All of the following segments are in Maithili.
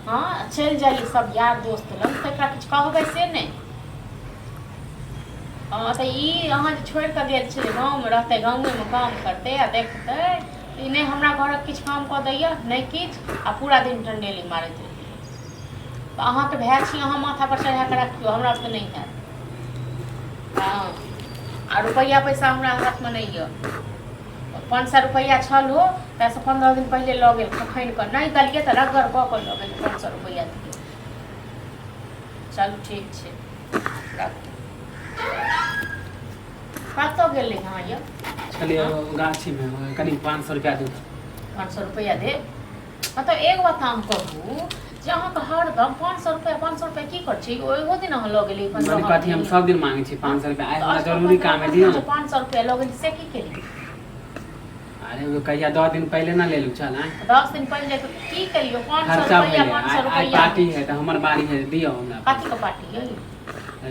हँ, चलि जाइए सब यार दोस्त लग, तऽ एकरा किछु कहबै से नहि। हँ, तऽ ई अहाँ जे छोड़ि कऽ गेल छलियै, गाँवमे रहतै, गाँवेमे काम करतै आ देखतै, ई नहि हमरा घरक किछु काम कऽ दैए, नहि किछु, आ पूरा दिन टंडेली मारैत रहैए। तऽ अहाँके भाय छी, अहाँ माथापर चढ़ा कऽ रखियौ, हमरा तऽ नहि हैत। हँ, आ रुपैआ पैसा हमरा हाथमे नहि यऽ। 500 रुपैआ छल हो, ताहिसँ 15 दिन पहिले लऽ गेल खखैन कऽ, नहि देलियै तऽ रगड़ कऽ कऽ लऽ गेल 500 रुपैआ दियौ। चलू, ठीक छै, राखू। कतऽ गेलै अहाँ यौ? छलियै गाछीमे, कनि 500 रुपैआ दू। 500 रुपैआ देब? मतलब एक बात अहाँ कहू जे अहाँके हरदम 500 रुपैआ, 500 रुपैआ की करै छी? ओहो दिन अहाँ लऽ गेलियै मने 15 कथी, हम दिन। सब दिन मांगै छी 500 रुपैआ, आइ हमरा जरूरी काम है, दियौ ने। 500 रुपैआ लऽ गेली से की केली? अरे ओ कहिया 10 दिन पहिले ना लेलू चल आइ। 10 दिन पहिले तऽ की केलियै 500 खर्चा रुपैआ? भेलै। 500 आइ आइ रुपैआ पार्टी है तऽ हमर बारी है, दियौ हमरा। कथी के पार्टी यौ?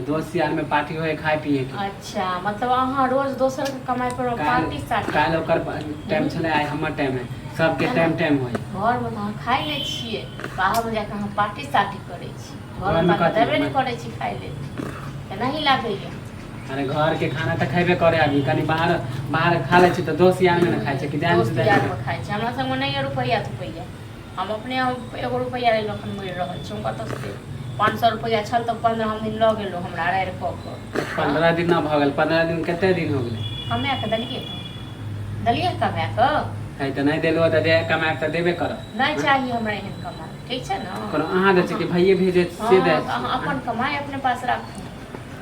दोस्त यार में पार्टी होय, खाय पिए के। अच्छा, मतलब अहाँ रोज दोसर के कमाई पर पार्टी सार्टी। काल्हि ओकर टाइम छलै, आइ हमर टाइम है। सबके टाइम टाइम होय। घरमे तऽ अहाँ खाइ नहि छियै, बाहरमे जाकऽ अहाँ पार्टी सार्टी करै छी। घरमे घरमे तऽ कथी? देबे नहि करै छी खाइ लेल, तऽ नहि लागैए? अरे, घर के खाना तऽ खेबे करे आदमी, कनि बाहर बाहर खा लै छी तऽ दोस्त यार में ने खाइ छै कि जान। दोस्त यारमे खाइ छै। हमरा संगमे नहि यऽ रुपैआ तुपैआ। हम अपने, हम एगो रुपैआ लेल एखन मरि रहल छी। हम कतऽसँ देब? 500 रुपैआ छल तऽ 15 दिन लऽ गेलहुँ हमरा राड़ि कऽ कऽ। 15 दिन ना भऽ गेल, 15 दिन कते दिन हो गेलै? कमाए कऽ देलियै, देलियै कमाए कऽ। है तऽ नहि देलहो तऽ जे कमाए तऽ देबे करब। नहि चाही हमरा एहन कमाइ, ठीक छै ने? कोनो अहाँ दै छी कि भैये भेजे से दै? हँ, तऽ अहाँ अपन कमाइ अपने पास राखू।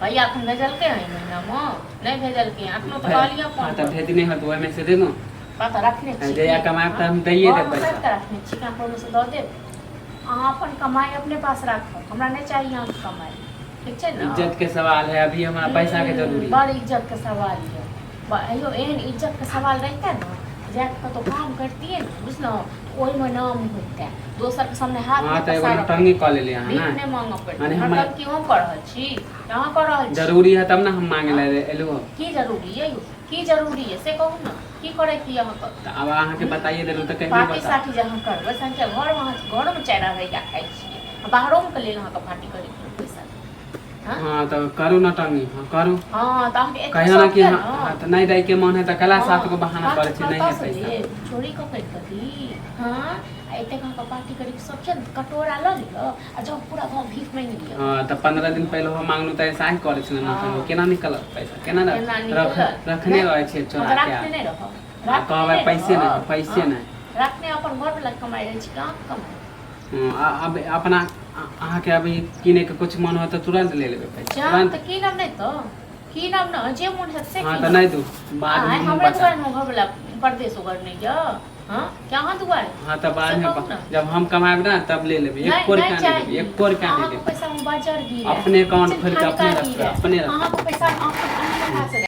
भैया एखन भेजलकै हँ? एहि महीनामे नहि भेजलकै हँ एखनो, तऽ कहलियै हँ फोन तऽ पर। भेजने होत, ओहिमे से देलहुँ। कतऽ रखने छी? जहिया कमायब तऽ हम दैये देब घरमे पैसा। सैत कऽ रखने छी कि अहाँ से दऽ देब? अहाँ अपन कमाइ अपने पास राखब, हमरा नहि चाही अहाँके कमाइ, ठीक छै ने? इज्जत के सवाल है, अभी हमरा पैसा के जरूरी है। बड़ इज्जत के सवाल यऽ। अयो, एहन इज्जत के सवाल रहिते ने, जाके कतहु काम करतियै ने, बुझलहुँ, ओहिमे नाम होइते, दोसरके सामने हाथ हँ नहि तऽ एगो पसारऽ नौटंकी कऽ लेलियै अहाँ भीख ने। नहि मांगऽ पड़तै। माने हमरा मतलब कि हम कऽ रहल छी, अहाँ कऽ रहल छी? जरूरी है तब ने हम मांगे लए एलहुँ। की जरूरी यऽ यौ? की जरूरी यऽ से कहू ने, की करै की अहाँके? तऽ आब अहाँके बताइए देलहुँ तऽ कहियो पार्टी बता साटी जे अहाँ करबै से अहाँके घरमे, अहाँ घरोमे चारि अढ़ैया खाइ छियै, आ बाहरोमे के लेल अहाँके पार्टी करैके लेल पैसा? हँ। हँ तऽ करू नौटंकी, हँ करू। हँ, तऽ अहाँके एतेक कहियो ना शौक कि यऽ हाँ ने? हाँ, तऽ नहि दै के मन है तऽ कला सात गो बहाना हँ, करै छी, नहीं है कतऽसँ पैसा। देब? चोरी कऽ करि कऽ दी? हँ, आ एतेक अहाँके पार्टी करैके शौक छै ने, तऽ कटोरा लऽ लिअ आ जाउ पूरा गाँव भीख मांगि लिअ। हँ, तऽ 15 दिन पहिले हम मांगलहुँ तऽ ऐसा ही करै छलै नौटंकी। केना निकलत पैसा, केना? केना रख निकलत? रखने नहि, रहै छियै हम तऽ चोरा के। राखने नहि रहब। आ राखने कहबै नहि पैसे नहि रहब। पैसे हँ, नहि। राखने अपन घरवला कमाइ रहै छी, कहाँ कमाइ? हँ, अब अपना अहाँके अभी किने के कुछ मन हो तऽ तुरंत ले लेबै पैसा। जान तुरंत। तऽ कीनब नहि तऽ कीनब ने, जे मोन हैत से हँ तऽ कीनब। नहि दू बाद आँय, में हमरे बता दुआरे ने घरवला परदेश उगर नहि यऽ? हँ, कि अहाँ दुआरे? हँ, तऽ बाद से में कहू ने। जब हम कमाएब ने तब ले लेबै। नहि एको नहि रुपया नहि चाही। देबै, एको रुपया नहि अहाँके देबै। पैसा मे बजर गिरे अपने अकाउंट खोलि कऽ अपने रखबै, अपने रखबै। अहाँके पैसा अहाँ अपने हाथ से।